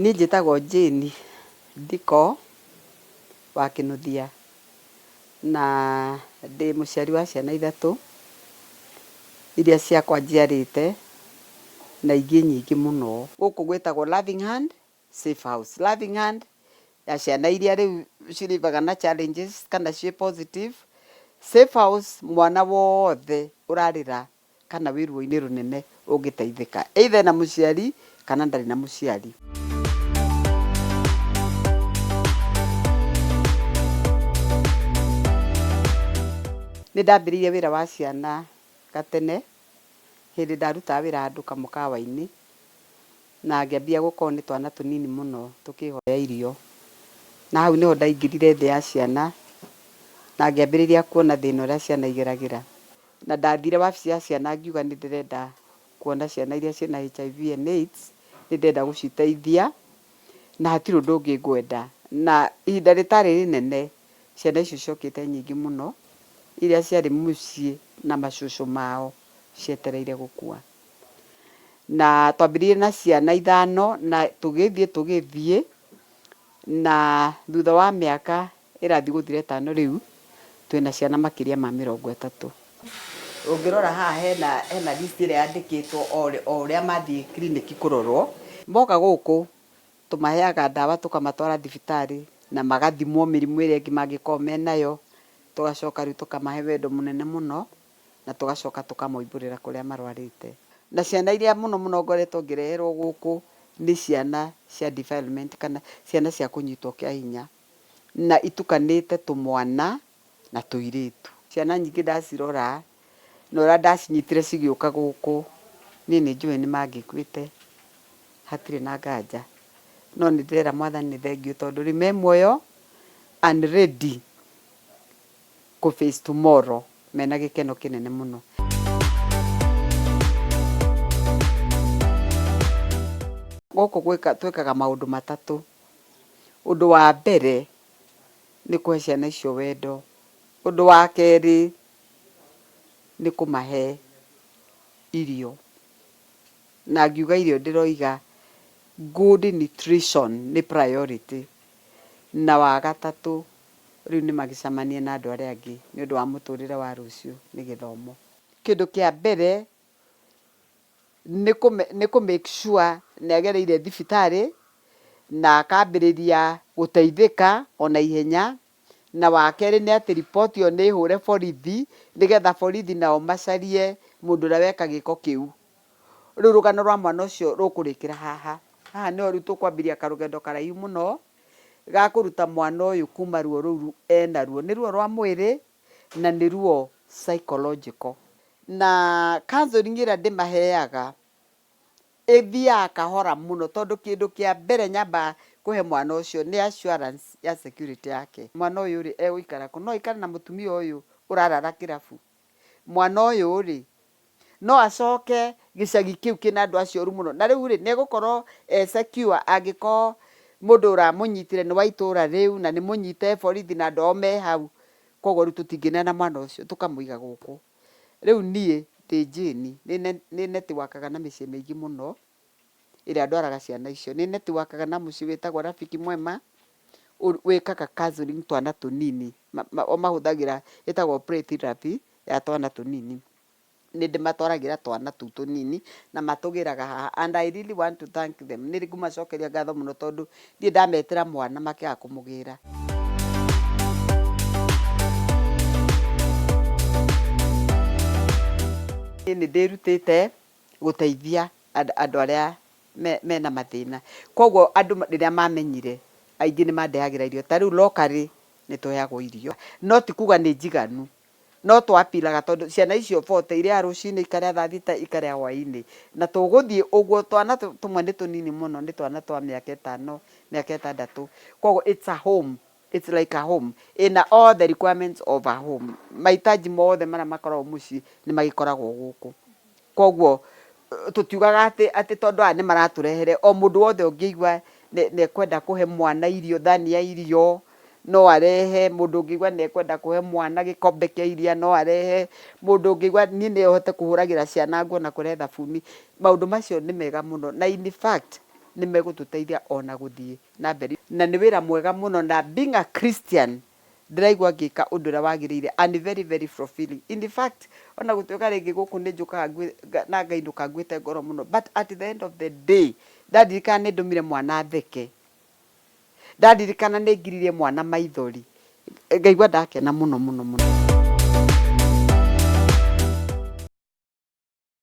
Niĩ njĩtagwo Jane Ndiko wa Kĩnuthia na ndĩ mũciari wa ciana ithatũ iria ciakwa njiarĩte na ingĩ nyingĩ mũno. Gũkũ gwĩtagwo Loving Hand Safe House. Loving Hand ya ciana iria rĩu ci live aga na challenges kana ciĩ positive. Safe House mwana wothe ũrarĩra kana wĩ ruo-inĩ rũnene ũngĩteithĩka either ena mũciari kana ndarĩ na mũciari. Nĩ ndambĩrĩirie wĩra wa ciana gatene hĩndĩ ndarutaga wĩra handũ kamũkawa-inĩ na ngĩambia gũkorwo nĩ twana tũnini mũno tũkĩhoya irio. Na hau nĩho ndaingĩrire thĩ ya ciana na ngĩambĩrĩria kuona thĩna ũrĩa ciana igeragĩra. Na ndathire wabici ya ciana ngiuga nĩ ndĩrenda kuona ciana iria ciĩna HIV and AIDS, nĩ ndĩrenda gũciteithia na hatirĩ ũndũ ũngĩ ngwenda. Na ihinda rĩtarĩ rĩnene ciana icio ciokĩte nyingĩ mũno, iria ciarĩ mũciĩ na macũcũ mao cietereire gũkua. Na twambĩrĩirie na ciana ithano na tũgĩthiĩ tũgĩthiĩ na thutha wa mĩaka ĩrathiĩ gũthira ĩtano rĩu, twĩna ciana makĩria ma 30. Ũngĩrora haha hena hena list ĩrĩa yandĩkĩtwo o ũrĩa mathiĩ kiriniki kũrorwo. Moka gũkũ tũmaheaga ndawa tũkamatwara thibitarĩ na magathimwo mĩrimũ ĩrĩa ĩngĩ mangĩkorwo menayo, tũgacoka rĩu tũkamahe wendo mũnene mũno na tũgacoka tũkamoimbũrĩra kũrĩa marwarĩte. Na ciana iria mũno mũno ngoretwo ngĩreherwo gũkũ nĩ ciana cia defilement kana ciana cia kũnyitwo kĩa hinya na itukanĩte tũmwana na tũirĩtu. Ciana nyingĩ ndacirora na ũrĩa ndacinyitire cigĩũka gũkũ, niĩ nĩ njũĩ nĩ mangĩkuĩte hatirĩ na nganja. No nĩ ndĩrera Mwathani nĩ thengiũ tondũ rĩu me muoyo and ready kũ face tomorrow mena gĩkeno kĩnene mũno. Gũkũ twĩkaga maũndũ matatũ. Ũndũ wa mbere nĩ kũhe ciana icio wendo. Ũndũ wa kerĩ nĩ kũmahe irio. Na ngiuga irio ndĩroiga good nutrition nĩ priority. Na wa gatatũ rĩu nĩ magĩcemanie na andũ arĩa angĩ nĩ ũndũ wa mũtũrĩre wa rũciũ nĩ gĩthomo. Kĩndũ kĩa mbere nĩ kũ make sure nĩ agereire thibitarĩ na akambĩrĩria gũteithĩka ona ihenya. Na wa kerĩ nĩ atĩ riboti ĩyo nĩ ĩhũre borithi nĩgetha borithi nao macarie mũndũ ũrĩa weka gĩko kĩu. Rĩu rũgano rwa mwana ũcio rũkũrĩkĩra haha. Haha nĩho rĩu tũkwambĩrĩria karũgendo karaihu mũno ga kũruta mwana ũyũ kuma ruo rũu enaruo. Nĩ ruo rwa mwĩrĩ na nĩ ruo psychological. Na counselling ĩrĩa ndĩmaheaga ĩthiaga kahora mũno tondũ kĩndũ kĩa mbere nyambaga kũhe mwana ũcio nĩ assurance ya security yake. Mwana ũyũ rĩ, egũikara kũ? No aikare na mũtumia ũyũ ũrarara kĩrabu? Mwana ũyũ rĩ, no acoke gĩcagi kĩu kĩna andũ acio oru mũno? Na rĩu rĩ, nĩ egũkorwo e secure angĩkorwo mũndũ ũramũnyitire nĩ wa itũra rĩu na nĩ mũnyite borithi na andũ ao me hau? Koguo rĩu tũtingĩneana mwana ũcio, tũkamũiga gũkũ. Rĩu niĩ ndĩ Jane, nĩ network aga na mĩciĩ mĩingĩ mũno ĩrĩa ndwaraga ciana icio. Nĩ network aga na mũciĩ wĩtagwo Rafiki Mwema, wĩkaga counselling twana tũnini, o mahũthagĩra ĩtagwo play therapy ya twana tũnini. Nĩ ndĩmatwaragĩra twana tũu tũnini na matũgĩraga haha and I really want to thank them. Nĩ ngũmacokeria ngatho mũno tondũ ndirĩ ndametĩra mwana makĩaga kũmũgĩra. Niĩ nĩ ndĩrutĩte gũteithia andũ arĩa mena mathĩna. Koguo andũ rĩrĩa mamenyire, aingĩ nĩ mandehagĩra irio. Ta rĩu locally nĩ tũheagwo irio, no ti kuga nĩ njiganu. No tũ appeal aga tondũ ciana icio 40 irĩaga rũcinĩ, ikarĩa thaa thita, ikarĩa hwainĩ. Na tũgũthiĩ ũguo, twana tũmwe nĩ tũnini mũno, nĩ twana twa mĩaka ĩtano, mĩaka ĩtandatũ. Koguo it's a home, it's like a home. Ĩna all the requirements of a home. Mahitaji mothe marĩa makoragwo mũciĩ nĩ magĩkoragwo gũkũ. Koguo tũtiugaga atĩ tondũ aya nĩ maratũrehere, o mũndũ wothe ũngĩigua nĩ ekwenda kũhe mwana irio, thani ya irio, no arehe, mũndũ ũngĩigua nĩ ekwenda kũhe mwana gĩkombe kĩa iria no arehe, mũndũ ũngĩigua niĩ no hote kũhũragĩra ciana nguo na kũrehe thabuni, maũndũ macio nĩ mega mũno. Na in fact, nĩ megũtũteithia ona gũthiĩ na mbere. Na nĩ wĩra mwega mũno na being a Christian ndĩraigua ngĩka ũndũ ũrĩa wagĩrĩire and very very fulfilling. In fact ona gũtuĩka rĩngĩ gũkũ nĩ njũkaga na ngainũka nguĩte ngoro mũno but at the end of the day ndaririkana nĩ ndũmire mwana atheke, ndaririkana nĩ ngiririe mwana maithori, ngaigua ndakena mũno mũno mũno.